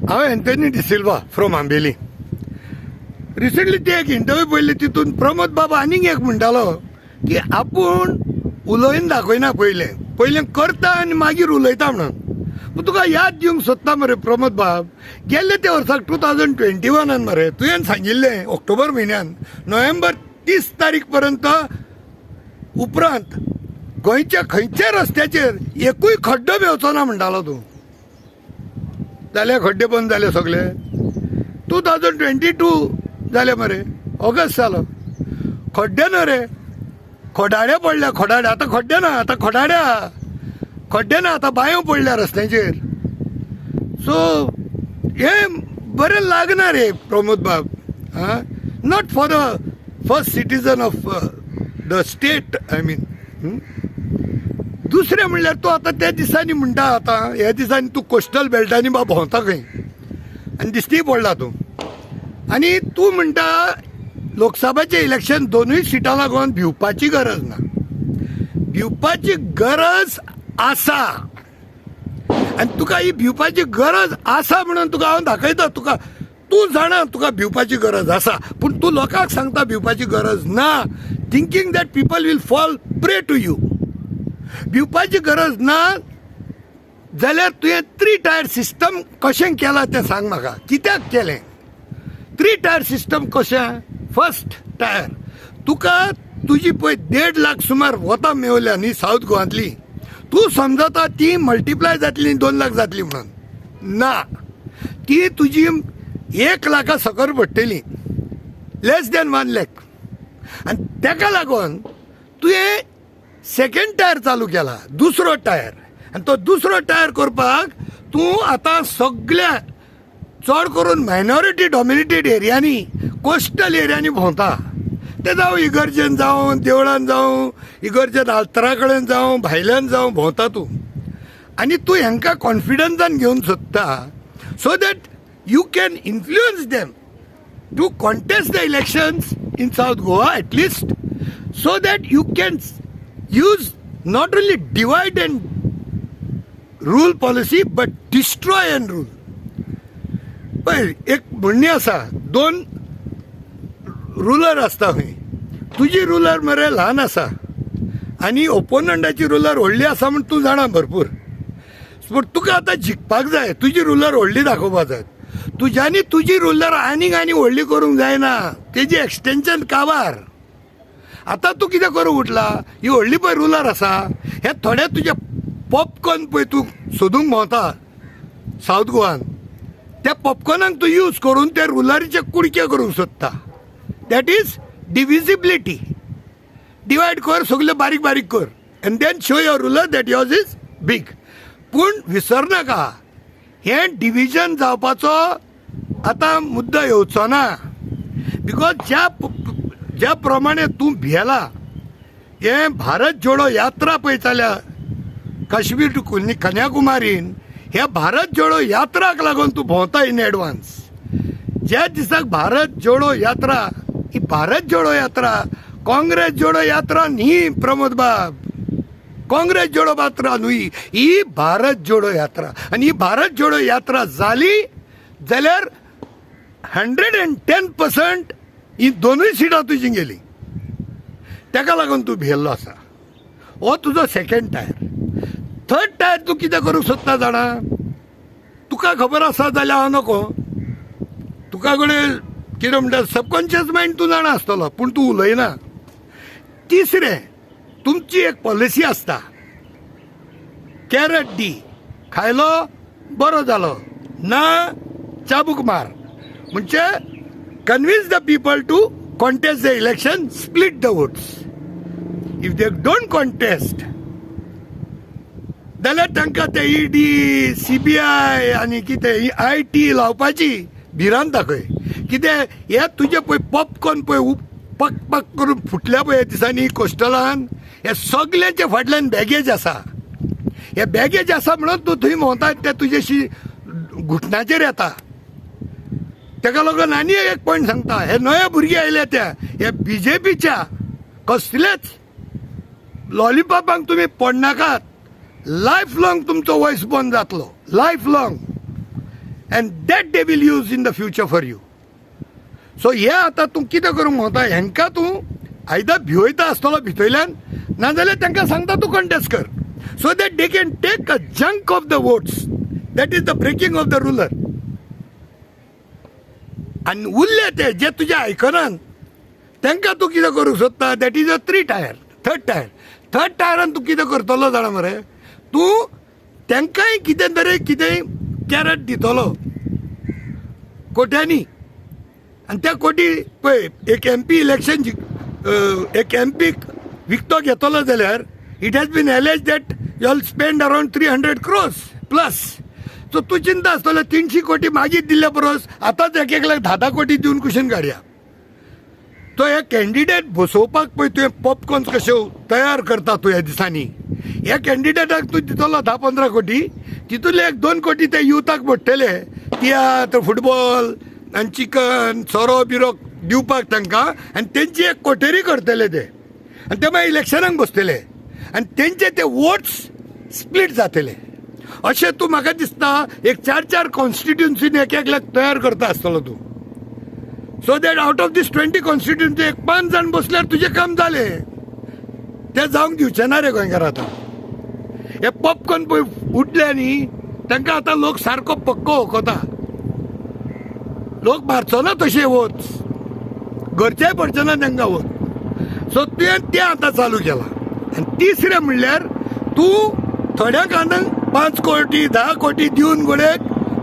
हांव Anthony D'Silva from Ambeli. Recently ते एक इंटरव्यू पळयली, तितून प्रमोद बाबा आनीक एक म्हणटालो की आपूण उलोवन दाखयना, पयलें पयलें करता आनी मागीर उलयता म्हणून. पूण तुका याद दिवंक सोदता मरे प्रमोद बाब, गेल्ले त्या वर्साक 2021 मरे तुवें सांगिल्लें ऑक्टोबर म्हयन्यान नोव्हेंबर 30 तारीख पर्यंत उपरांत गोंयच्या खंयच्या रस्त्याचेर एकूय खड्डो मेवचो ना म्हणटालो तूं. जाले खड्डे बंद जाले सगळे. 2022 जाले मरे, ऑगस्ट जालो, खड्डे ना रे, खोडाडे पडल्या, खोडाडे. आतां खड्डे ना, आतां खोडाड्या, खड्डे ना, आतां बांयो पडल्या रस्त्यांचेर. सो हें बरें लागना रे प्रमोद बाब. आं, not for the first citizen of the state, I mean. दुसरें म्हणल्यार तूं आतां त्या दिसांनी म्हणटा, आतां ह्या दिसांनी तूं कोस्टल बेल्टांनी बा भोंवता खंय आनी दिश्टी पडला तूं. आनी तूं म्हणटा लोकसभाचें इलेक्शन दोनूय सिटां लागून भिवपाची गरज ना. भिवपाची गरज आसा आनी तुका ही भिवपाची गरज आसा म्हणून तुका हांव दाखयता. तुका तूं जाणा तुका भिवपाची गरज आसा, पूण तूं लोकांक सांगता भिवपाची गरज ना, thinking that people will fall prey to you. भिवपाची गरज ना जाल्यार तुवें थ्री टायर सिस्टम कशें केलां तें सांग म्हाका. कित्याक केलें थ्री टायर सिस्टम कशें? फर्स्ट टायर तुका तुजी पळय 1.5 लाख सुमार वोतां मेवल्या न्ही सावथ गोवांतली, तूं समजता ती मल्टिप्लाय जातली, 2 लाख जातली म्हणून. ना, ती तुजी 1 लाखा सकयल पडटली, लेस दॅन 1 लाख. आनी तेका लागून तुवें सेकंड टायर चालू केला, दुसरो टायर. आनी तो दुसरो टायर करपाक तूं आतां सगळ्या चड करून मायनॉरिटी डॉमिनेटेड एरियांनी, कोस्टल एरियांनी भोंवता. ते जावं इगर्जेन जावं, देवळान जावं, इगर्जेन आल्तरा कडेन जावं, भायल्यान जावं भोंवता तूं. आनी तूं हांकां कॉन्फिडन्सान घेवन सोदता so that you can influence them to contest the elections in South Goa at least, so that you can use not only divide and rule policy but destroy and rule. पळय एक म्हणणी आसा, 2 रुलर आसता खंय, तुजी rural मरे ल्हान आसा आनी ओपोनंटाची रुलर व्हडली आसा म्हूण तूं जाणा भरपूर. पूण तुका आतां जिखपाक जाय, तुजी रुलर व्हडली दाखोवपाक जाय. तुज्यांनी तुजी रुलर आनीक आनी व्हडली करूंक जायना, तेजी एक्सटेंशन काबार. आतां तूं कितें करूंक उठला, ही व्हडली पळय रुलर आसा, हे थोडे तुजे पॉपकॉर्न पळय तूं सोदूंक भोंवता सावथ गोवान, त्या पॉपकॉर्नाक तूं यूज करून ते रुलरीचे कुडके करूंक सोदता. That is divisibility. Divide कर, सगळे बारीक बारीक कर and then show your ruler that yours is big. पूण विसरनाका, हें डिविजन जावपाचो आतां मुद्दो येवचो ना, because ज्या प्रमाणे तूं भियेला, हें भारत जोडो यात्रा पळय जाल्या काश्मीर टू कन्याकुमारीन, ह्या भारत जोडो यात्राक लागून तूं भोंवता इन एडवान्स. ज्या दिसाक भारत जोडो यात्रा, ही भारत जोडो यात्रा काँग्रेस जोडो यात्रा न्ही प्रमोद बाब, काँग्रेस जोडो यात्रा न्हय, ही भारत जोडो यात्रा. आनी ही भारत जोडो यात्रा जाली जाल्यार 110% ही दोनूय सिटां तुजी गेली. तेका लागून तूं भियेल्लो आसा. हो तुजो सेकंड टायर. थर्ड टायर तूं कितें करूंक सोदता जाणा, तुका खबर आसा जाल्यार हांव नको, तुका कडेन कितें म्हणटा सबकॉन्शियस मायंड तूं जाणा आसतलो, पूण तूं उलयना. तिसरें, तुमची एक पॉलिसी आसता, कॅरट दी, खायलो बरो जालो ना चाबूक मार, म्हणजे convince the people to contest the election, split the votes. If they don't contest जाल्यार तांकां ते ईडी, सीबीआय आनी कितें IT लावपाची भिरांत दाखय. कितें हे तुजे पळय पॉपकॉर्न पळय पक पक करून फुटल्या पळय दिसांनी कोस्टलान, हे सगल्यांच्या फाटल्यान बॅगेज आसा. हे बॅगेज आसा म्हणून तूं थंय भोंवता, ते तुजेशी घुटणाचेर येता. तेका लागून आनी एक पॉयंट सांगता, हे नवे भुरगे आयले त्या हे बीजेपीच्या कसलेच लॉलीपॉपांक तुमी पडनाकात. लायफ लॉंग तुमचो वॉयस बंद जातलो, life long. and that they will use in the future for you. So हे आतां तूं कितें करूंक भोंवता, हेंकां तूं आयदर भिवयता आसतलो भितरल्यान, नाजाल्यार तांकां सांगता तूं कंटेस्ट कर, so that they can take a chunk of the votes. That is the breaking of the ruler. आनी उरले ते जे तुजे आयकनात तांकां तूं कितें करूंक सोदता, that is a three tier third tier. Third टायरान तूं कितें करतलो जाणा मरे, तूं तांकांय कितें तरी कितेंय कॅरट दितलो कोट्यांनी. आनी त्या कोटी पळय, एक एम पी इलेक्शन, एक एम पीक विकतो घेतलो जाल्यार it has been alleged that you all spend around 300 crores plus. So तूं चिंता आसतलो 300 कोटी मागीर दिल्ल्या परस आतांच एक एकल्याक 10-10 कोटी दिवन कुशीन काडया. तो हे कॅन्डिडेट बसोवपाक पळय तुवें पॉपकॉर्न्स कश्यो तयार करता तूं ह्या दिसांनी. ह्या कॅन्डिडेटाक तूं दितलो 10-15 कोटी, तितूंतले 1-2 कोटी ते युथाक पडटले, तियात्र, फुटबॉल आनी चिकन सोरो बिरो दिवपाक तांकां, आनी तेंची एक कोटेरी करतले ते, आनी ते मागीर इलेक्शनाक बसतले आनी तेंचे ते वोट्स स्प्लीट जातले. अशें तूं म्हाका दिसता एक 4-4 कॉन्स्टिट्युन्सीन एक एकल्याक तयार करता आसतलो तूं, so that out of this 20 constituency एक 5 जाण बसल्यार तुजें काम जालें. तें जावंक दिवचें ना रे गोंयकार. आतां हे पॉपकॉर्न पळय उठले न्ही, तांकां आतां लोक सारको पक्को वखता, लोक मारचो ना तशें वच, घरचेय पडचें ना तांकां वच. सो तुवें तें आतां चालू केलां. आनी तिसरें म्हणल्यार तूं थोड्या कानांक 5 कोटी 10 कोटी दिवन गोडेक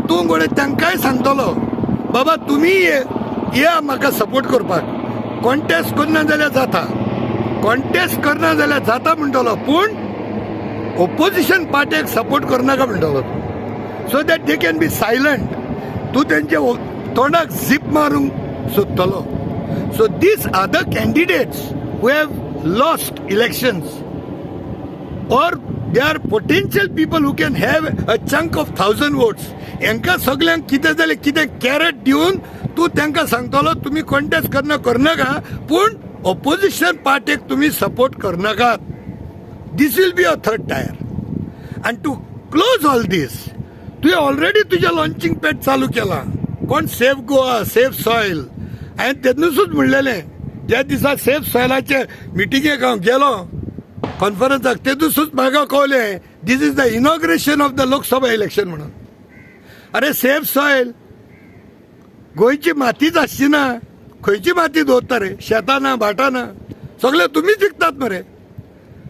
तूं गोडे तांकांय सांगतलो, बाबा तुमी या म्हाका सपोर्ट करपाक, कॉन्टेस्ट करना जाल्यार जाता, कॉन्टेस्ट करना जाल्यार जाता म्हणटलो, पूण ओपोजिशन पार्टीक सपोर्ट करनाका म्हणटलो तूं, so that they can be silent. तूं तेंचे तोंडाक झीप मारूंक सोदतलो. So these other candidates who have lost elections or they are potential people who can have a chunk of 1000 votes, हेंकां सगल्यांक कितें जाल्यार कितें कॅरेट दिवन तूं तांकां सांगतलो तुमी कॉन्टेस्ट करना करनाका, पूण ओपोजिशन पार्टीक तुमी सपोर्ट करनाकात. This will be a third tier. आनी टू क्लोज ऑल दीस, तुवें ऑलरेडी तुजें लॉन्चिंग पॅड चालू केलां, कोण सेफ गोवा सेफ सॉयल. हांवें तेन्नासूच म्हणलेलें, ज्या दिसा सेफ सॉयलाचे मिटिंगेक हांव गेलो कॉन्फरन्साक, ते दिसूच म्हाका कळलें this is the inauguration of the Lok Sabha election म्हणून. अरे सेफ सॉयल गोंयची मातीच आसची ना, खंयची माती दवरता रे, शेतां ना भाटां ना, सगळे तुमीच विकतात मरे.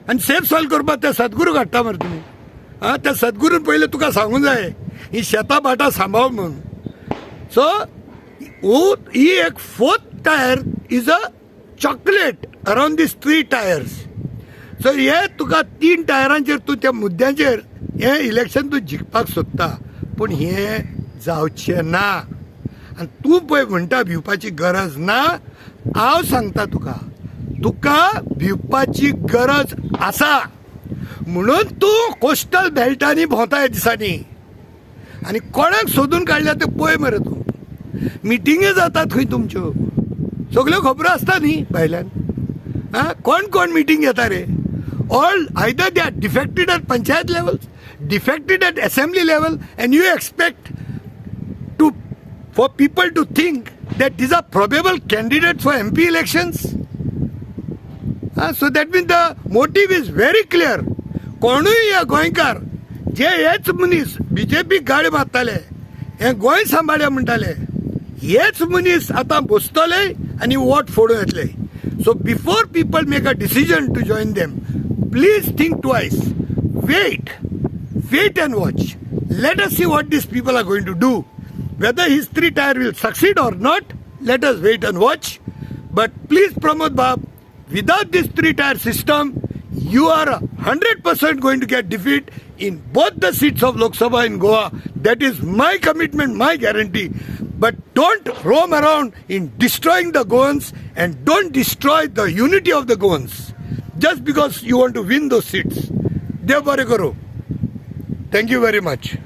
आनी सेफ सॉयल करपाक ते सद्गुरू काडटा मरे तुमी. आं, त्या सद्गुरून पयलीं तुका सांगूंक जाय ही शेतां भाटां सांबाळ म्हणून. सो ही एक fourth tier is a chocolate around these 3 tiers. So हे तुका 3 टायरांचेर तूं त्या मुद्द्यांचेर हें इलेक्शन तूं जिखपाक सोदता, पूण हें जावचें ना. आनी तूं पळय म्हणटा भिवपाची गरज ना, हांव सांगता तुका, तुका भिवपाची गरज आसा म्हणून तूं कोस्टल बेल्टांनी भोंवता ह्या दिसांनी. आनी कोणाक सोदून काडल्या तें पळय मरे तूं, मिटिंगे जातात खंय तुमच्यो, सगल्यो खबरो आसता न्ही भायल्यान. आं, कोण कोण मिटींग घेता रे? All either they are defected at panchayat levels, defected at assembly level, and you expect to for people to think that these are probable candidates for MP elections? So that means the motive is very clear. कोणूय ह्या गोंयकार जे हेच मनीस BJP गाडी मारताले, हे गोंय सांबाळया म्हणटाले, हेच मनीस आतां बसतले आनी वोट फोडून येतले. So before people make a decision to join them, please think twice, wait, wait and watch. Let us see what these people are going to do. Whether his three tier will succeed or not, let us wait and watch. But please, Pramod Bab, without this three tier system, you are 100% going to get defeat in both the seats of Lok Sabha in Goa. That is my commitment, my guarantee. But don't roam around in destroying the Goans and don't destroy the unity of the Goans just because you want to win those seats. देव बरें करूं. Thank you very much.